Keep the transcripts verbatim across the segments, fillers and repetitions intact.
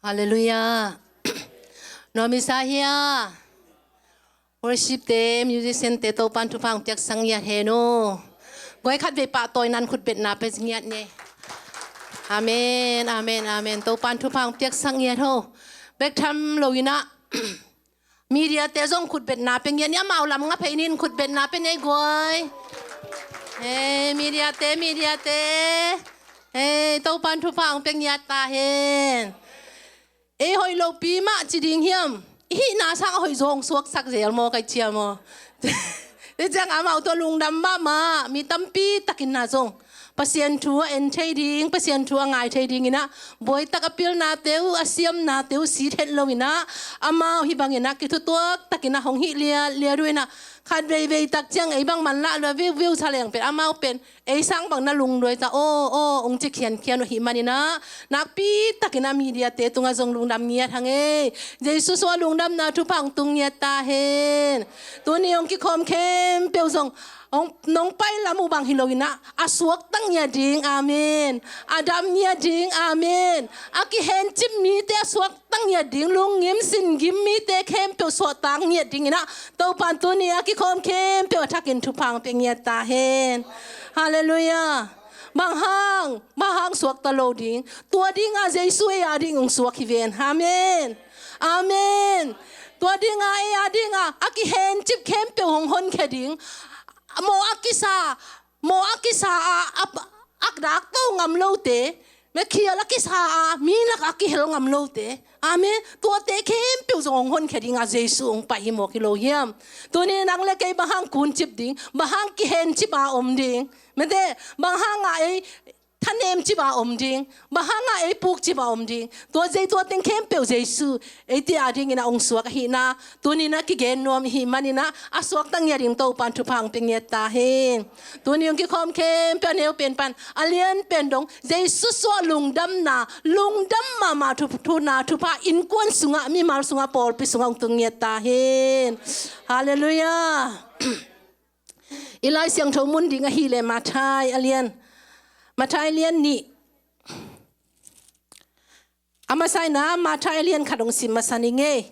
Halleluiah. Nuam i sa hia? Worship te, musician te, Topan thupha hong piaksak ngiat hen aw. Guai, khat vei pahtawi nan khutbetna pia ngiat ni. Amen, amen, amen. Topan thupha hong piaksak ngiat aw. Bek tham lo in ah, media te zong khutbetna pia ngiat ni, amau lam nga phei nin khutbetna pia ni guai. Hei, media te, media te. Hei, Topan thupha hong pia ngiat ta hen. Ei hoih lopi mah ci ding hiam? I hihna sang a hoih zong suaksak zel maw, kai cia maw? Ei ciang amau tawh lungdam mahmah, mi tampi takin na zong Pasian thu a en thei ding, Pasian thu a ngai thei ding in ah, buaitak a pilnate uh, a siamnate uh sit het lo in ah, amau hih bangin ah kithutuak takin ah hong hih liatliat uh in ah, khat veivei tak ciang ei bang manlah lua viuviu sa leng pen, amau pen ei sang bang na lungduai ta aw, aw, ung ci khiankhian uh ahih manin ah, nakpi takin ah media te tungah zong lungdam ngiat hang ei. Jesu suah lungdamna thupha hong tung ngiat ta hen. Tuni hong kikhawm khempeuh zong, hong, nong pai lam uh bang hi lo in ah, a suakta ngiat ding, amen. A dam ngiat ding, amen. A kihencip mite a suakta ngiat ding, lunggim singgim mite khempeuh suakta ngiat ding in ah, Topan tuni a kikhawm khempeuh a thakin thupha hong pia ngiat ta hen. Halleluiah. Bang hang, bang hang suakta lo ding? Tua dingah Jesu ei a ding hong suak hi ven. Amen. Amen. Tua dingah ei a dingah a kihencip khempeuh hong honkhia ding. Mawh a kisa, mawh a kisa a, a, a dak to ngam lote, mekhial a kisa a, mi lak a kihel ngam lote. Amen. Tuate khempeuh zong hong honkhia dingah Jesu hong pai hi mawk hi lo hiam? Tuni nang le kei bang hang kuncip ding, bang hang kihencip a om ding? Mete, bang hangah ei thanemcip a om ding, bang hangah ei pukcip a om ding? Tua zei, tua teng khempeuh Jesu eite a dingin a hong suak ahihna tuni in ah kigen nuam i hih manin ah, a suakta ngiat ding Topan thupha hong pia ngiat ta hen. Tuni hong kikhawm khempeuh a neu pen pan a lian pen dong Jesu suah lungdamna, lungdam mahmah thu, thuna thupha innkuan sungah, mimal sungah, pawlpi sungah hong tung ngiat ta hen. Halleluiah. I Lai Siangtho mun ding ahih leh Matthai a lian, Matthai lian nih. A masa in ah Matthai a lian khat hong sim masa ning ei.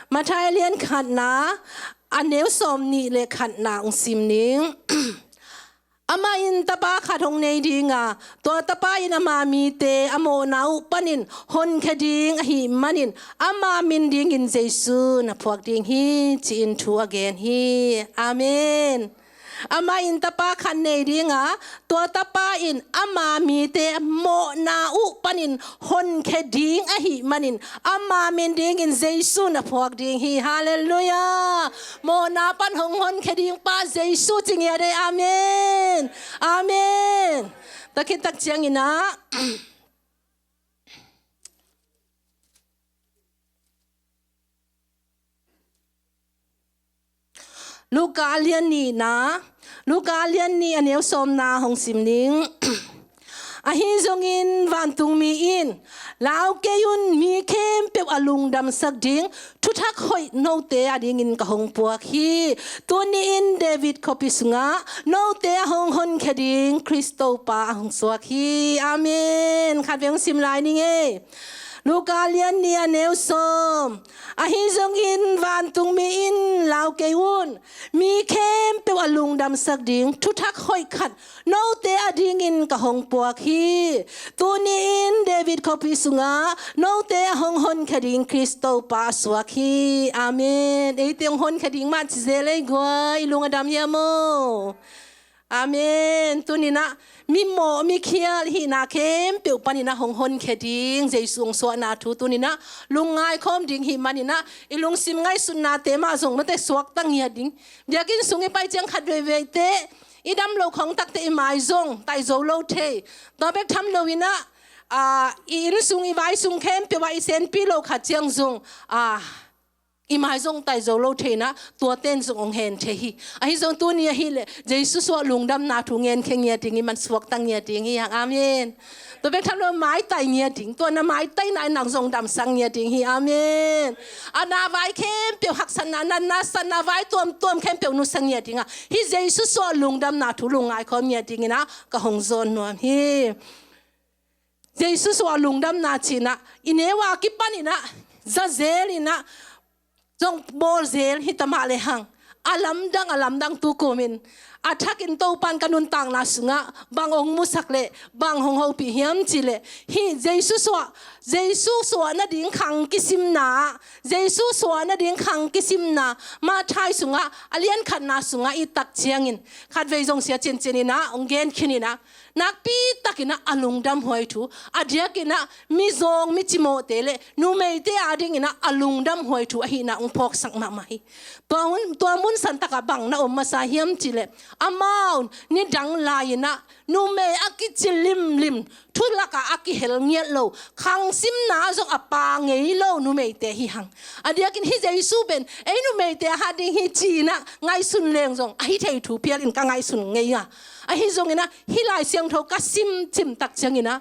Matthai a lian khatna, a neu sawm nih le khatna hong sim ning. Amah in tapa khat hong nei ding a, tua tapa in ama mite a mawhna uh panin honkhia ding ahih manin, ama min dingin Jesu na phuak ding hi, ci-in thu a gen hi. Amen. Amah in tapa khat nei ding a, tua tapa in ama mite mawhna uh panin honkhia ding ahih manin, ama min dingin Jesu na phuak ding hi. Halleluiah. Mawhna pan hong honkhia ding pa Jesu ci ngiat ei. Amen. Amen. Tua khit tak ciangin ah, Luka a lian nihna, Luka a lian nih a neu sawmna hong sim ning. Ahi zongin vantungmi in, "Lau kei un, mi khempeuh a lungdamsak ding thuthak hoih note a dingin ka hong puak hi. Tuni in David khuapi sungah note a hong honkhia ding Khrist Topa a hong suak hi." Amen. Khat vei hong sim lai ning ei. Luka lian nih a neu sawm. "Ahi zongin vantungmi in, lau kei un, mi khempeuh a lungdamsak ding thuthak hoih khat note a dingin ka hong puak hi. Tuni in David khuapi sungah note a hong honkhia ding Khrist Topa a suak hi." Amen. Eite hong honkhia ding mah ci zel ei guai, i lung a dam hiam aw? Amen. Tuni in ah mimawh mikhial hihna khempeuh panin ah hong honkhia ding Jesu hong suahna thu tuni in ah lungngai khawm ding hih manin ah, i lungsim ngaihsutnate mah zong mate suakta ngiat ding. Biakinn sung i pai ciang khat veiveite i dam lo khawng takte i mai zong tai zo lo thei. Tua bek tham lo in ah, ah, i inn sung i vai sung khempeuh ah i senpi lo khat ciang zong, ah, i mai zong tai zo lo thei in ah, tuate in zong hong hen thei hi. Ahi zong tuni ahih leh Jesu suah lungdamna thu ngen khia ngiat ding hi man, suakta ngiat ding hi hang. Amen. Tua bek tham lo maitai ngiat ding, tua na maitaina in nang zong damsak ngiat ding hi. Amen. A na vai khempeuh haksatna, natna satna vai tuamtuam khempeuh nusia ngiat ding a, hih Jesu suah lungdamna thu lungngai khawm ngiat dingin ah ka hong zawn nuam hi. Jesu suah lungdamna ci-in ah i neu a kipan in ah za zel in ah zong bawl zel hi ta mah lehang, a lamdang a lamdang tu kumin a thakin Topan ka nuntakna sungah bang hong musak leh bang hong hopih hiam cih leh, hih Jesu suah, Jesu suah nading khang kisimna ah, Jesu suah nading khang kisimna Matthai sungah a lian khatna sungah i et tak ciangin, khatvei zong Sia Cian Cian in ah hong gen khin in ah, nakpi takin ah a lungdamhuai thu, a diakin ah mizawng micimawhte le numeite adingin ah a lungdamhuai thu ahihna hong phawksak mahmah hi. Tua hun, tua mun santak ah bang na om masa hiam cih leh, amau nidang lai-in ah numei a kici limlim, thu lakah a kihel ngiat lo, khang simna ah zong a pha ngei lo numeite hi hang. A diakin hih Jesu pen ei numeite a hat ding hi ci-in ah ngaihsun leng zong ahi thei thu phialin ka ngaihsun ngei a, ahi zongin ah hih Lai Siangtho ka sim cimtak ciangin ah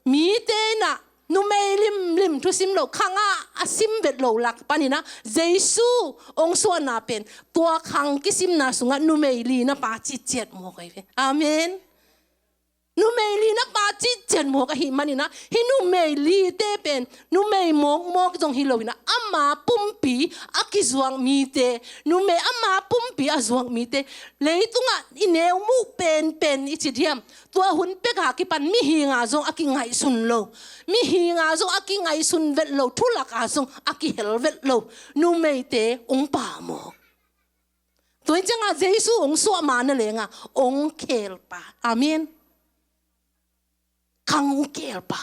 mite in ah numei limlim thusim lo, khang ah a sim vet lo lak panin ah Jesu hong suahna pen tua khang kisimna sungah numei li na pha citciat mawk ahi ve. Amen. Numei li na pha citciat mawk ahih manin ah hih numei lite pen numei mawkmawk zong hi loin ah ama pumpi a kizuak mite, numei ama pumpi a zuak mite, leitungah i neu muh penpen i ci diam, tua hun pek a kipan mihing a zong a kingaihsun lo, mihing a zong a kingaihsun vet lo, thu lak a zong a kihel vet lo numeite hong pha mawk. Tua hi ciangah Jesu hong suah ma na lengah hong khel pha. Amen. Khang hong khel pha.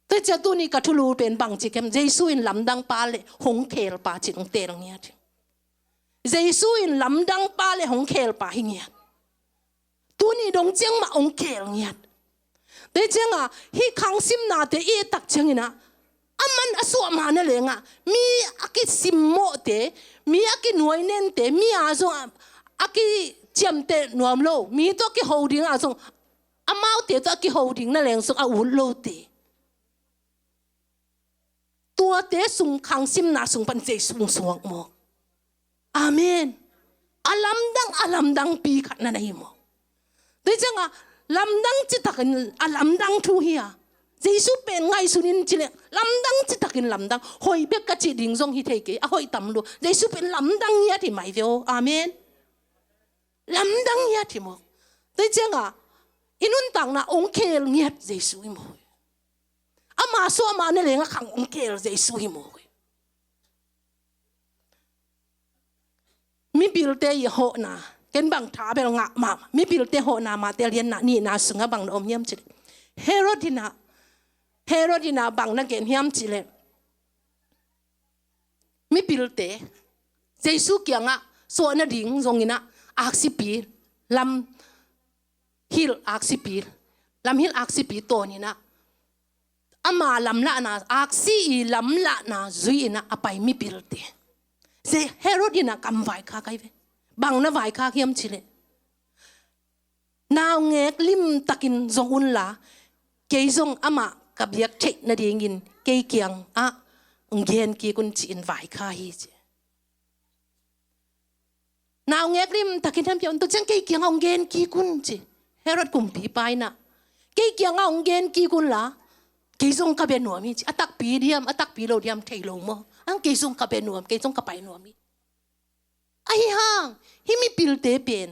Tua hi ciah tuni ka thulu pen bang ci kem, Jesu in lamdang pha le hong khel pha ci-in hong teel ngiat hi. Jesu in lamdang pha le hong khel pha hi ngiat. Tuni dong ciang mah hong khel ngiat. Tua hi ciangah hih khang simnate i et tak ciangin ah, aman a suah ma na lengah mi a kisimmawhte, mi a kinuainente, mi a zong a, a kiciamteh nuam lo, mi tawh a kiho ding a zong, amaute tawh a kiho ding na leng zong a ut lote, tuate sung khang simna sung pan Jesu hong suak mawk. Amen. A lamdang, a lamdangpi khat na na hi mawk. Tua hi ciangah lamdang citakin, a lamdang thu hi a, Jesu pen ngaihsun in ci leh lamdang citakin lamdang. Hoih bek ka cih ding zong hi thei kei, a hoih tam lua. Jesu pen lamdang ngiat hi mai ve aw. Amen. Lamdang ngiat hi mawk. Tua hi ciangah i nuntakna hong khel ngiat Jesu hi mawk. Ama suah ma na lengah khang hong khel Jesu hi mawk. Mipilte i hawhna, ken bang tha bel ngah mahmah. Mipilte hawhna Matthai lianna nihna sungah bang na om hiam cih leh, Herod in ah, Herod in ah bang na gen hiam cih leh, mipilte Jesu kiangah suah nading zongin ah aksipi, lamhilh aksipi, lamhilh aksipi tawn in ah, ama lamlahna, aksi i lamlahna zui in ah a pai mipilte. Herod in ah kam vaikhak ahi ve. Bang na vaikhak hiam cih leh, naungek limtakin zong unla, kei zong amah ka biak theih nadingin kei kiangah hong gen kik un ci-in vaikhak hi ci. Naungek limtakin hong pia un, tua ciang kei kiangah hong gen kik un ci. Herod kumpipa in ah kei kiangah hong gen kik unla, kei zong ka bia nuam hi ci. A takpi diam, a takpi lo diam thei lo maw. Ang kei zong ka bia nuam, kei zong ka pai nuam hi. Ahi hang hih mipilte pen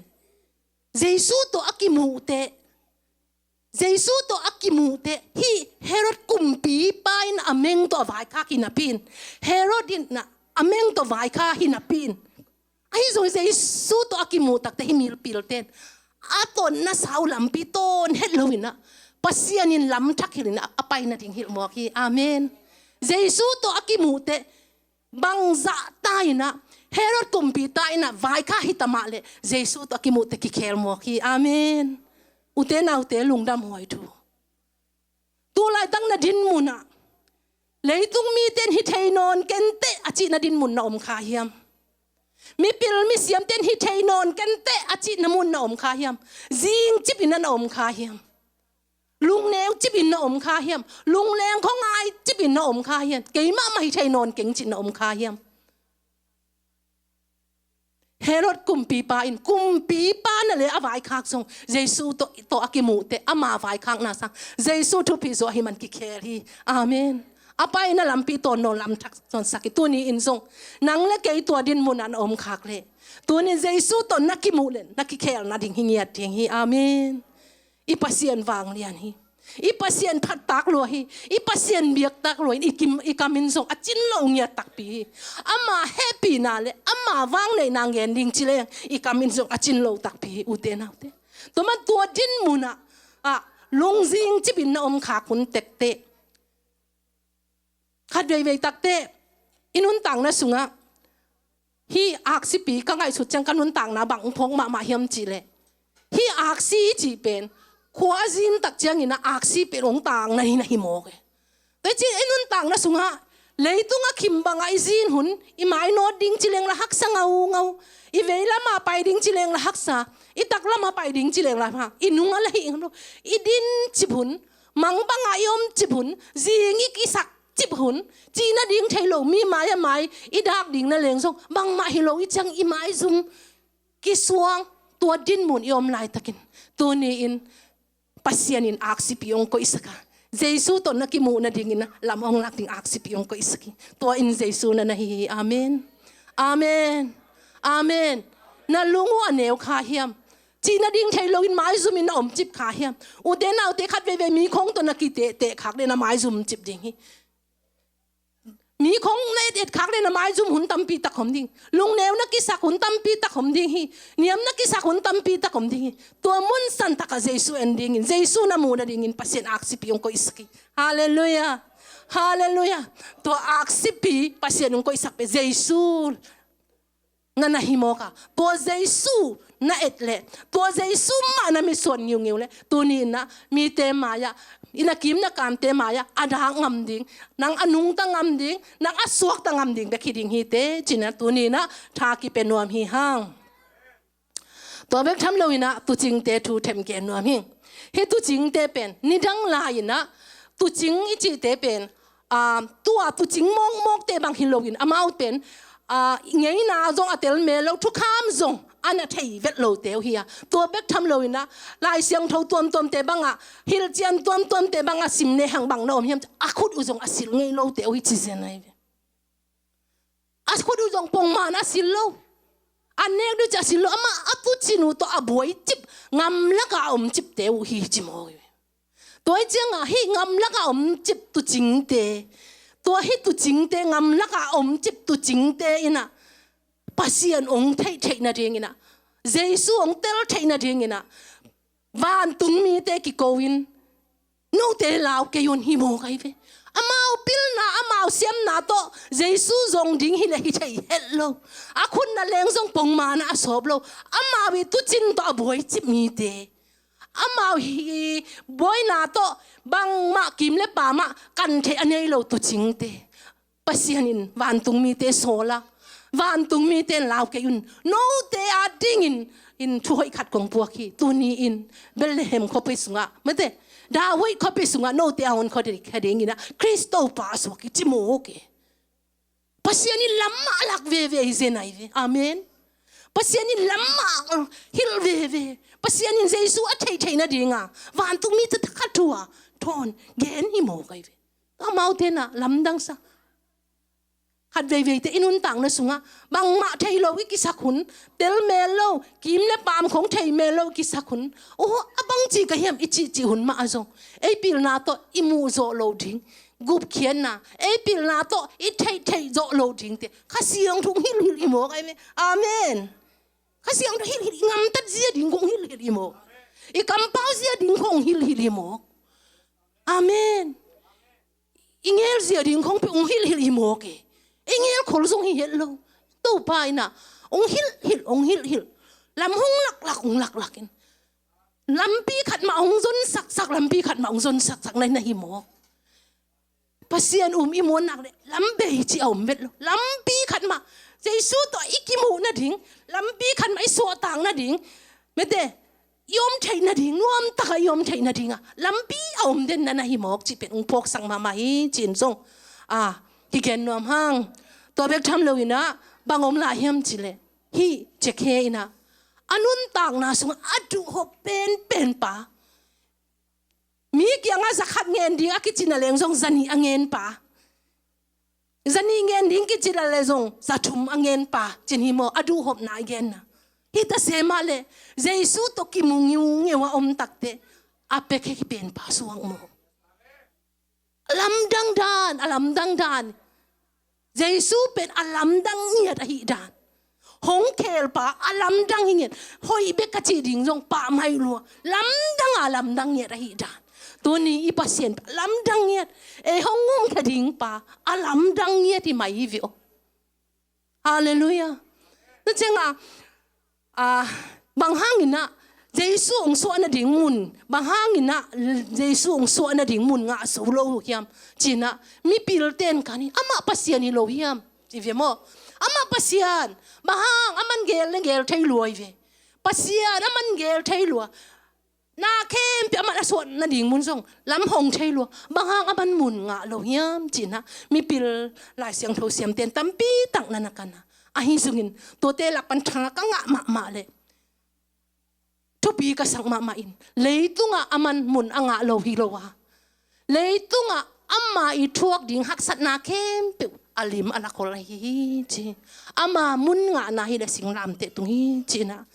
Jesu tawh a kimuh teh, Jesu tawh a kimuh teh, hih Herod kumpipa in a meng tawh a vaikhak hi napi in, Herod in a meng tawh vaikhak hi napi in, ahi zong Jesu tawh a kimuh tak teh hih mipilte in a tonna sau lampi tawn het lo in ah, Pasian in lam thak hilh in ah a pai nading hilh mawk hi. Amen. Jesu tawh a kimuh teh, bangzah ta in ah, Herod kumpipa in ah vaikhak hi ta mah leh Jesu tawh a kimuh teh kikhel mawk hi. Amen. Ute naute, lungdamhuai thu. Tu laitak na dinmun ah, leitung mite in hi thei nawn ken teh a cih na dinmun na om kha hiam? Mipil misiamte in hi thei nawn ken teh a cih na mun na om kha hiam? Zing cip in ah na om kha hiam? Lungneu cip in na om kha hiam? Lungleng khuangai cip in na om kha hiam? Keimah mah hi thei nawn keng cih na om kha hiam? Herod kumpipa in, kumpipa na le a vaikhak zong Jesu tawh, tawh a kimuhte ama vaikhakna sang Jesu thupi zaw hi man kikhel hi. Amen. A paina lampi tawh no lam thak zonsak hi. Tuni in zong nang le kei tua din munah na om khak le, tuni Jesu tawh na kimuh le na kikhelna ding hi ngiat ding hi. Amen. I Pasian vanglian hi. I Pasian phattak lua hi. I Pasian biaktak lua in i kim, i kam in zong a cin lo ngiat takpi hi. Ama hehpihna le ama vangneihna ngen ding ci leng i kam in zong a cin lo takpi hi, ute naute. Tua man tua din munah, ah, lungzing cipin na om khak hun tekte, khat veivei takte i nuntakna sungah hih aksipi ka ngaihsut ciang ka nuntakna bang phawk mahmah hiam cih leh, hih aksi cih pen khua a zin tak ciangin a aksi pen hong tangna hi na hi mawk e. Tua hi ciang i nuntakna sungah leitung a khim bangah i zin hun, i mainawt ding ci leng la haksa ngaungau, i vei lamah pai ding ci leng la haksa, i tak lamah pai ding ci leng la ha, i nung a la hih hun, i din cip hun, mang bangah i om cip hun, zing i kisak cip hun, cih nading thei lo mi mai a mai i dak ding na leng zong bangmah hi lo i ciang i maizum kisuang, tua dinmun i om laitakin tuni in Pasian in aksipi hong koihsak a, Jesu tawh na kimuh nadingin lam hong lak ding aksipi hong koihsak hi. Tua in Jesu na na hi hi. Amen. Amen. Amen. Na lung uh a neu kha hiam? Cih nading thei loin maizumin na om cip kha hiam? Ute naute, khat veivei mi khong tawh na kitehteh khak le na maizum cip ding hi. Mi khong na et et khak le na maizum hun tampi tak om ding. Lungneu na kisak hun tampi tak om ding hi. Niam na kisak hun tampi tak om ding hi. Tua mun san takah Jesu en dingin, Jesu na muh nadingin Pasian aksipi hong koihsak hi. Halleluiah. Halleluiah. Tua aksipi Pasian hong koihsak pen Jesu na na hi mawk a, tua Jesu na et leh, tua Jesu mah na mitsuan ngiungiu leh, tuni in ah mite mai-ah, i na kim na kamte mai-ah a dak ngam ding, nang a nungta ngam ding, nang a suakta ngam ding bek hi ding hi teh ci-in ah tuni in ah tha kipia nuam hi hang. Tua bek tham loin ah tuucingte thu themgen nuam hi. Hih tuucingte pen nidang lai-in ah tuucing i cihte pen, aa, tua tuucing mawkmawkte bang hi loin amau pen, aa, ngeina zong a tel mel lo, thukham zong a na thei vet lote uh hi a. Tua bek tham loin ah Lai Siangtho tuamtuamte bangah, hilhcian tuamtuamte bangah sim lehang bang na om hiam, a khut uh zong a silh ngei lote uh hi ci zen ahi ve. A khut uh zong pongman a silh lo. A nek ding ci a silh lo. Amah a tuucin uh tawh a buai cip, ngamlakah a om cipte uh hi ci mawk hi. Tua hi ciangah hih ngamlakah a om cip tuucingte, tua hih tuucingte, ngamlakah a om cip tuucingte in ah Pasian hong theih theih nadingin ah, Jesu hong tel theih nadingin ah vantung mite kiko in, note lau kei un hi mawk ahi ve. Amau pilna, amau siamna tawh Jesu zong ding hi leh hi thei het lo. A khut na leng zong pongman ah a sawp lo. Amau i tuucin tawh a buai cip mite, amau i buaina tawh bangmah kim le pam ah kan theih a nei lo tuucingte Pasian in vantung mite sawl a, vantung mite in lau kei un, note adingin in thu hoih khat kong puak hi. Tuni in Bethlehem khuapi sungah, mate, David khuapi sungah note a hong kho ding, kha dingin ah Khrist Topa a suak hi ci mawk e. Pasian in lam mah lak veve hi zen ahi ve. Amen. Pasian in lam mah hilh veve. Pasian in Jesu a theih theih nadinga vantung mite thakhak thu a thawn gen hi mawk ahi ve. Amaute in ah lamdangsa. Khat veiveite i nuntakna sungah bangmah thei lo i kisak hun, tel mel lo, kim le pam khong thei mel lo i kisak hun, oh, a bangci ka hiam i cihcih hun mah a zong, ei pilna tawh i muh zawh loh ding gupkhiatna, ei pilna tawh i theihtheih zawh loh dingte Kha Siangtho hong hilhhilh hi mawk ahi ve. Amen. Kha Siangtho hilhhilh, i ngamtat zia ding khong hilhhilh hi mawk. I kampau zia ding khong hilhhilh hi mawk. Amen. I ngel zia ding khong pi hong hilhhilh hi mawk e. I ngel khol zong hi het lo. Topa in ah hong hilhhilh, hong hilhhilh. Lam hong laklak, hong laklak in, lampi khat mah hong zon saksak, lampi khat mah hong zon saksak na hi mawk. Pasian um i muannak le lam bei ci a om vet lo. Lampi khat mah Jesu tawh i kimuh nading, lampi khat mah i suahtak nading, mate, i om theih nading, nuamtak a i om theih nading a lampi a om den na na hi mawk cih pen hong phawksak mahmah hi ci-in zong, a, kigen nuam hang. Tua bek tham loin ah bang om lai hiam cih leh, hih Zakhe in ah a nuntakna sungah a duhhop penpen pa, mi kiangah za khat ngen ding a kici na leng zong za nih a ngen pa, za nih ngen ding kici na leng zong za thum a ngen pa, ci-in hi maw, a duhhopna i genna. Hi ta se mah leh Jesu tawh kimu ngiungeu a om takteh a pek hi pen pa suak maw. Lamdang dan, a lamdang dan. Jesu pen a lamdang ngiat ahih dan. Hong khelpa a lamdang hi ngiat. Hoih bek ka cih ding zong pamhaih lua. Lamdang a lamdang ngiat ahih dan. Tuni i Pasian lamdang ngiat. Ei hong ngumkhia ding pa a lamdang ngiat hi mai hi ve aw. Halleluiah. Tua ciangah, ah, bang hangin ah Jesu hong suah nading mun, bang hangin ah Jesu hong suah nading mun ngah zo lo hiam? Ci-in ah mipilte'n kan hi, amah Pasian hi lo hiam? Ci ve maw. Amah Pasian, bang hang aman gel na gel thei lua hi ve. Pasian aman gel thei lua. Na khempeuh aman a suah nading mun zong lam hong thei lua. Bang hang aman mun ngah lo hiam? Ci-in ah mipil Lai Siangtho siamte'n tampi tak na na kan a. Ahi zongin tuate lak pan thangah ka ngah mahmah leh thupi ka sak mahmah in, leitungah aman mun a ngah lo hi lo a, leitungah ama i thuak ding haksatna khempeuh a lim a lakhol ahi hi ci. Ama mun ngahna hi leh singlamteh tung hi ci-in ah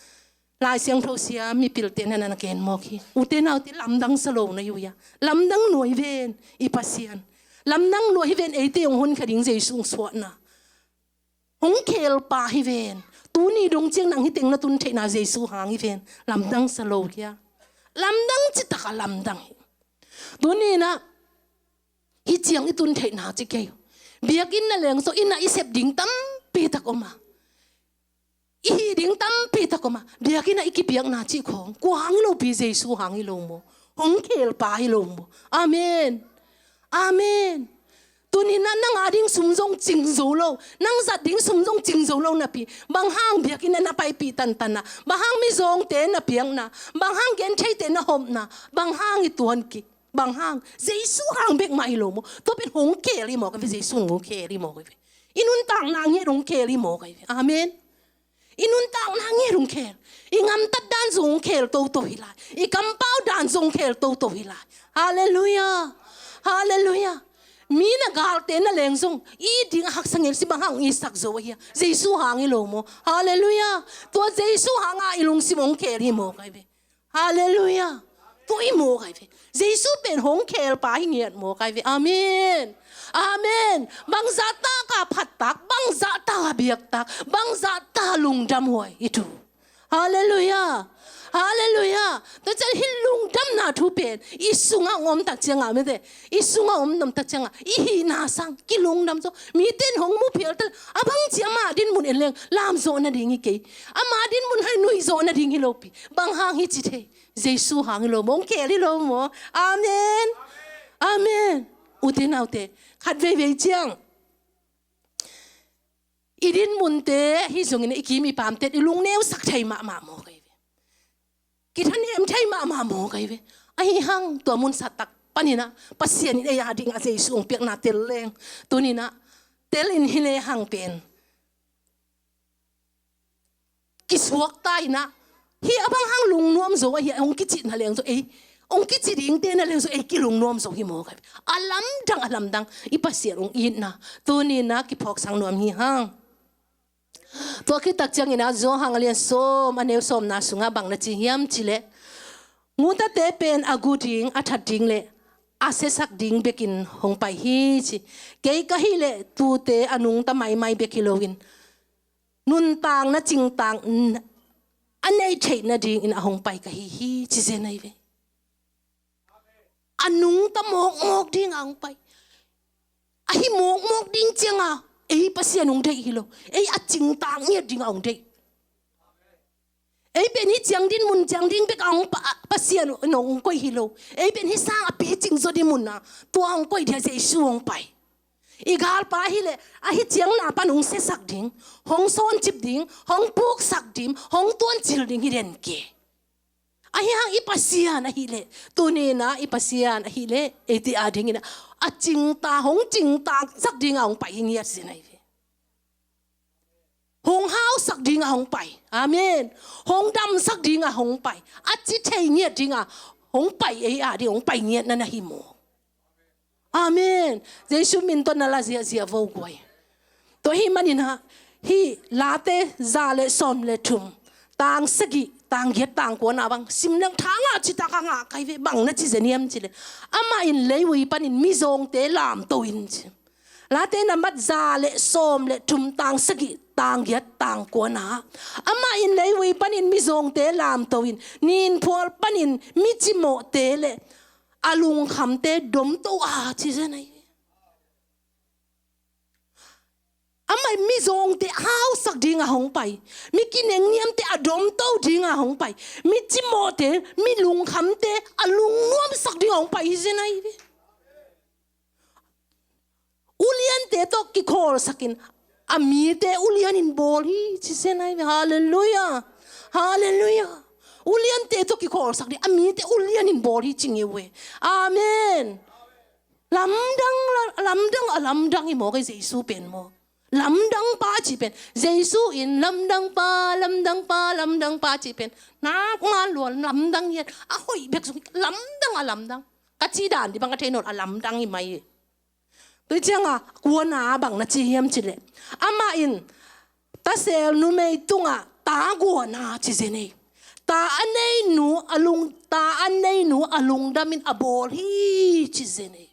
Lai Siangtho sia mipilte'n na na gen mawk hi. Ute naute, lamdang sa lo na hi uh hia? Lamdang lua hi ven i Pasian. Lamdang lua hi ven eite hong honkhia ding Jesu hong suahna. Hong khelpa hi ven. Tuni dong ciang nang hih teng na tun theihna Jesu hang hi ven. Lamdang sa lo hia? Lamdang citak a lamdang hi. Tuni-in ah hih ciang i tun theihna ci kei. Biakinn na leng zong inn ah i sep ding tampi tak om a, i hih ding tampi tak om a, biakinn ah i kipiakna cih khawng kua hang hi lopi, Jesu hang hi lo maw? Hong khelpa hi lo maw? Amen. Amen. Tuni-in ah nang a ding sum zong cing zo lo, nang zat ding sum zong cing zo lo napi, bang hang biakinn ah na paipih tantan a, bang hang mizawngte na piakna, bang hang gentheite na hopna, bang hang i tuan kik, bang hang? Jesu hang bek mah hi lo maw? Tua pen hong khel hi mawk ahi ve, Jesu hong khel hi mawk ahi ve. I nuntakna ngiat hong khel hi mawk ahi ve. Amen. I nuntakna ngiat hong khel. I gamtat dan zong hong khel toto hi lai. I kampau dan zong hong khel toto hi lai. Halleluiah. Halleluiah. Mi na galte na leng zong it ding a haksa ngelsi, bang hang it sak zo ahi a? Jesu hang hi lo maw? Halleluiah. Tua Jesu hang a i lungsim hong khel hi mawk ahi ve. Halleluiah. Tua i mawk ahi ve. Jesu pen hong khelpa hi ngiat mawk ahi ve. Amen. Amen. Bangzah tak a phattak, bangzah tak a biaktak, bangzah tak a lungdamhuai i thu. Halleluiah. Halleluiah. Tua ciang hih lungdamna thu pen i sungah hong om tak ciangah, mite, i sungah hong om tak ciangah i hihna sang kilungdam zo. Mite'n hong mu phial ta leh, a bangci ama dinmun en leng lam zawh nading hi kei, ama dinmun hai nuih zawh nading hi lopi, bang hang hi ci thei? Jesu hang hi lo maw? Hong khel hi lo maw? Amen. Amen. Ute naute, khat veivei ciang i dinmunte hi zongin i kim i pamte i lungneusak thei mahmah mawk ahi ve. Kithanem thei mahmah mawk ahi ve. Ahi hang tua mun sattak panin ah Pasian in ei a dingah Jesu hong piakna tel leng, tuni-in ah tel in hi lehang pen kisuakta in ah, hih a bang hang lungnuam zo ahi a, hong kicihna leng zong ei, hong kici dingte na leng zong ei kilungnuam zo hi mawk ahi ve. A lamdang, a lamdang i Pasian hong itna tuni-in ah kiphawksak nuam hi hang. Tua khit tak ciangin ah Johan a lian sawm, a neu sawmna sungah bang na ci hiam cih leh, gutate pen a gu ding, a that ding le a siasak ding bekin hong pai hi ci. Kei ka hih leh tuute a nungta maimai bek hi loin nuntakna cingtaang a neih theih nadingin a hong pai ka hi hi, ci zen ahi ve. A nungta mawkmawk dingin a hong pai. A hi mawkmawk ding ciangin ei Pasian hong deih hi lo, ei a cingtaang ngiat dingin a hong deih. Ei pen hih ciang dinmun ciang ding bek a hong pa, Pasian in hong koih hi lo. Ei pen hih sang a picing zaw ding mun ah tua hong koih dingin Jesu hong pai. I galpa ahih leh a hih ciang na pan hong siasak ding, hong sawncip ding, hong puksak ding, hong tuancil ding hi den kei. Ahi hang i Pasian ahih leh, tuni-in ah i Pasian ahih leh, eite a dingin ah a cingtaang, hong cingtaangsak dingin a hong pai hi ngiat zen ahi ve. Hong hausa dingah hong pai. Amen. Hong damsak dingah hong pai. A ci thei ngiat dingah hong pai, ei a ding hong pai ngiatna na hi maw? Amen. Jesu min tawh na la ziahziah vo guai. Tua hi manin ah, hih Late za le sawm le thum, tang sagih, tang giat, tang kuana bang sim leng, thangah citak a ngah kai ve, bang na ci zen hiam cih leh, amah in leivui panin mizawngte lamto in ci. Late nambat za le sawm le thum, tang sagih, tang giat, tang kuana. Amah in leivui panin mizawngte lamto in, ninphual panin micimawhte le a lungkhamte domto a ci zen ahi. Amah in mizawngte hausak dingah hong pai. Mi kinengniamte a domto dingah hong pai. Micimawhte, mi lungkhamte a lungnuamsak dingah hong pai hi zen ahi. Uliante tawh kikhawlsakin, a mite ulianin bawl hi ci zen ahi ve. Halleluiah. Halleluiah. Uliante tawh kikhawlsak ding, a mite ulianin bawl hi ci ngeu ve. Amen. Lamdang, la-, lamdang, a lamdang hi maw, kei Jesu pen maw? Lamdang pa cih pen, Jesu in lamdang pa, lamdang pa, lamdang pa cih pen, nak ma lua lamdang hiat, a hoih bek zong lamdang, a lamdang. Ka cih dan dih bang a thei nawn, a lamdang hi mai. Tua ciangah kuana bang na ci hiam cih leh, amah in tasel numei tungah ta guana ci zen ei. Ta a nei nu a lung, ta a nei nu a lungdamin a bawl hi ci zen ei.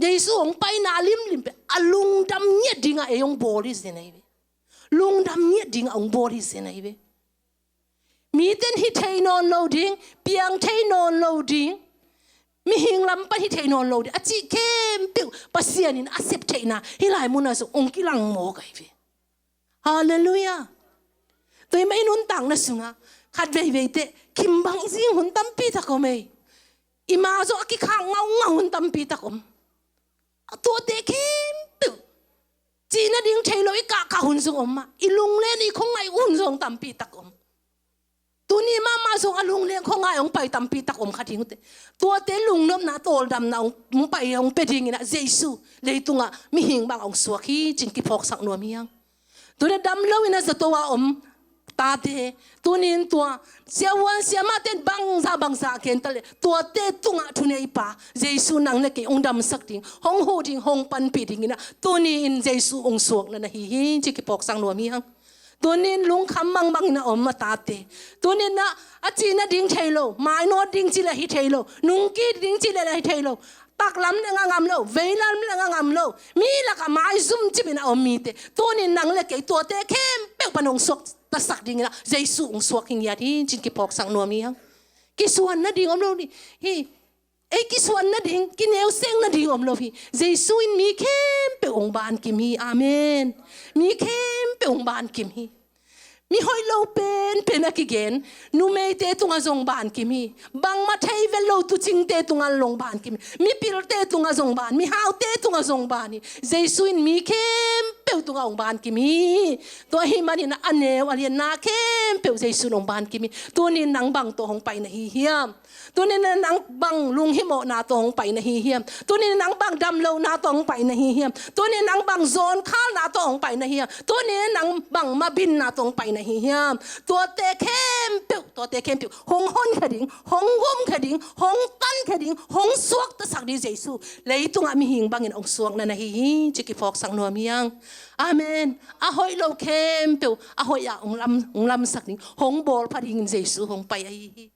Jesu hong paina a limlim pen a lungdam ngiat dingah ei hong bawl hi zen ahi ve. Lungdam ngiat dingah hong bawl hi zen ahi ve. Mite in hih thei nawn lo ding, piang thei nawn lo ding, mihing lam pan hih thei nawn lo ding a cih khempeuh Pasian in a sep theihna hih lai munah zong hong kilang mawk ahi ve. Halleluiah. Tua hi mah i nuntakna sungah khat veivei teh kimbang zing hun tampi tak om ei. I ma zong a kikhak ngaungau hun tampi tak om. Tuate khempeuh cih nading thei lo i kahkah hun zong om mah. I lunglen i khuangaih hun zong tampi tak om. Tuni mahmah zong a lunglen khuangaih hong pai tampi tak om kha ding uh teh. Tuate lungnopna, tawldamna hong, hong pai, hong pia dingin ah Jesu leitungah mihing bang hong suak hi ci-in kiphawksak nuam hi hang. Tuni dam loin a zato a om tate, tuni in tua siavuan siamahte in bangzah bangzah gen ta leh, tuate tungah thuneipa Jesu nang le kei hong damsak ding, hong huh ding, hong panpih dingin ah tuni in Jesu hong suakna na hi hi ci-in kiphawksak nuam hi hang. Tuni in lungkham mangbangin a om a tate, tuni in ah a cih nading thei lo, mainawt ding cih leh hi thei lo, nungkik ding cih leh hi thei lo, taklam le ngangam lo, veilam le ngangam lo, mi lakah maizum cipin a om mite, tuni in nang le kei tuate khempeuh pan hong suaktasak dingin ah Jesu hong suak hi ngiat hi ci-in kiphawksak nuam hi hang. Kisuan nading om lo ni hi. Ei kisuan nading, kineuseng nading om lo hi. Jesu in mi khempeuh hong bankim hi. Amen. Mi khempeuh hong bankim hi. Mi hoih lo penpen a kigen numeite tungah zong bankim hi. Bangmah thei vet lo tuucingte tungah zong bankim hi. Mipilte tungah zong ban, mihaute tungah zong ban hi. Jesu in mi khempeuh tungah hong bankim hi. Tua ahih manin a neu a lianna khempeuh Jesu in hong bankim hi. Tuni in nang bang tawh hong pai na hi hiam? Tuni in nang bang lunghimawhna tawh hong pai na hi hiam? Tuni in nang bang damlohna tawh hong pai na hi hiam? Tuni in nang bang zawnkhalna tawh hong pai na hi hiam? Tuni in nang bang mabinna tawh hong pai na hi hiam? Tuate khempeuh, tuate khempeuh hong honkhia ding, hong gumkhia ding, hong tankhia ding, hong suaktasak ding Jesu leitungah mihing bangin hong suakna na hi hi ci-in kiphawksak nuam hi hang. Amen. A hoih lo khempeuh a hoih ah hong lam, hong lamsak ding, hong bawlpha dingin Jesu hong pai ahi hi.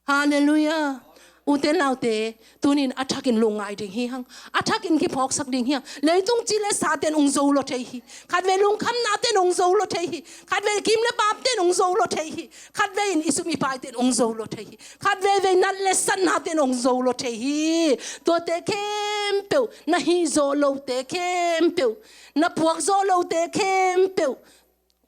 Halleluiah. Ute naute, tuni in a thakin lungngai ding hi hang. A thakin kiphawksak ding hi hang. Leitung ci le sate in hong zo lua thei hi. Khatvei lungkhamnate in hong zo lua thei hi. Khatvei kim le paamte in hong zo lua thei hi. Khatvei in i sum i paite in hong zo lua thei hi. Khatveivei nat le satnate in hong zo lua thei hi. Tuate khempeuh, na hih zawh lote khempeuh, na puak zawh lote khempeuh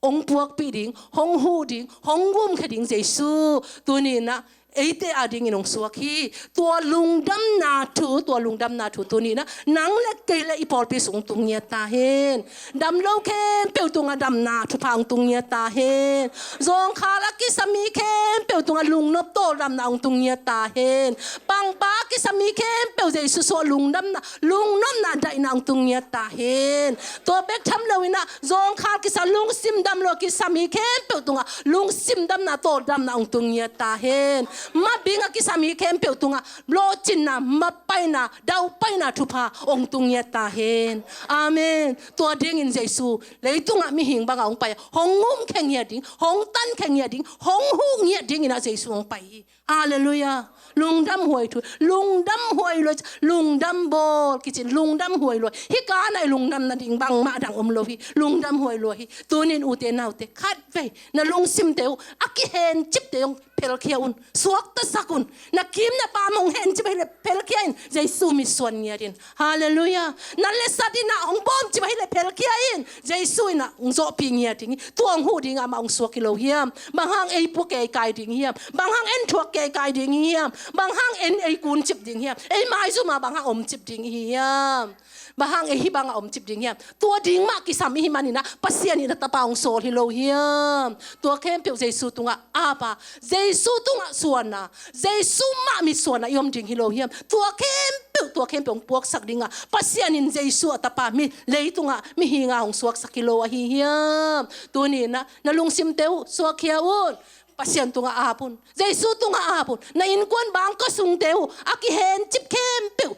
hong puakpih ding, hong huh ding, hong gumkhia ding Jesu tuni in ah eite adingin hong suak hi. Tua lungdamna thu, tua lungdamna thu tuni in ah nang le kei le i pawlpi sung tung ngiat ta hen. Damlo khempeuh tungah damna thupha hong tung ngiat ta hen. Zawngkhal a kisa mi khempeuh tungah lungnop tawldamna hong tung ngiat ta hen. Pangpa a kisa mi khempeuh Jesu suah lungdamna, lungnopna daih in ah hong tung ngiat ta hen. Tua bek tham lo in ah zawngkhal kisam, lungsim dam lo kisam hi khempeuh tungah lungsim damna, tawldamna hong tung ngiat ta hen. Mabing a kisam hi khempeuh tungah lawhcinna, mapaina, daupaina thupha hong tung ngiat ta hen. Amen. Tua dingin Jesu leitungah mihing bangah hong pai a, hong ngumkhia ngiat ding, hong tankhia ngiat ding, hong huh ngiat dingin ah Jesu hong pai hi. Halleluiah. Lungdam huai thu, lungdam huai lua, lungdam bawl kicin, lungdam huai lua. Hih ka nai lungdam nading bangmah dang om lo hi. Lungdam huai lua hi. Tunin ute naute, khatvei na lungsimte uh a kihencipte hong phelkhia un, suaktasak un. Na kim na pam hong hencip ahih leh phelkhia in, Jesu mitsuan ngiat in. Halleluiah. Na letsat in ah hong bawmcip ahih leh phelkhia in, Jesu in ah hong zawhpih ngiat ding hi. Tua hong huh ding amah hong suak hi lo hiam? Bang hang ei pua keikai ding hiam? Bang hang en thuak keikai ding hiam? Bang hang en ei kuncip ding hiam? Ei maizum ah bang hang omcip ding hiam? Bang hang ei hih bangah omcip ding hiam? Tua ding mah kisam i hih manin ah Pasian in a tapa hong sawl hi lo hiam? Tua khempeuh Jesu tungah ap a, Jesu tungah suan a, Jesu mah mitsuan a i om ding hi lo hiam? Tua khempeuh, tua khempeuh hong puaksak ding a Pasian in Jesu a tapa mi leitungah mihing a hong suaksak hi lo ahi hiam? Tuni in ah na lungsimte uh suakkhia un. Pasian tungah ap un. Jesu tungah ap un. Na innkuan bangkua sungte uh a kihencip khempeuh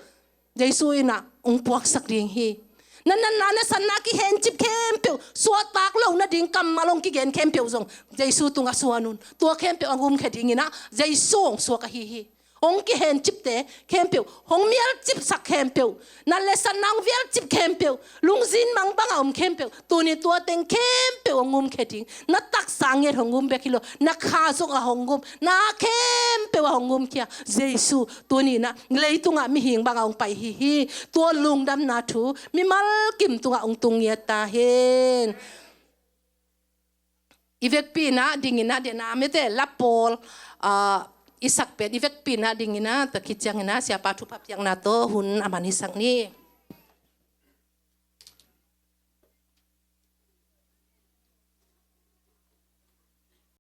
Jesu in ah hong puaksak ding hi. Na natna, na satna a kihencip khempeuh, suahtak loh nading kammal hong kigen khempeuh zong Jesu tungah suan un. Tua khempeuh a ngumkhia dingin ah Jesu hong suak ahi hi. Hong kihencipte khempeuh, hong mialcipsak khempeuh, na letsatna hong vialcip khempeuh, lungzin mang bangah om khempeuh, tuni tua teng khempeuh hong ngumkhia ding. Na taksa ngiat hong ngum bek hi lo, na kha zong a hong ngum, na khempeuh a hong ngumkhia Jesu tuni in ah leitungah mihing bangah hong pai hi hi. Tua lungdamna thu mimal kim tungah hong tung ngiat ta hen. I vekpi in ah dingin ah, den a mite lapawl, ah, i sak pen i vekpi in ah dingin ah, tua khit ciangin ah siapa thupha piakna tawh hun a man i sak ni.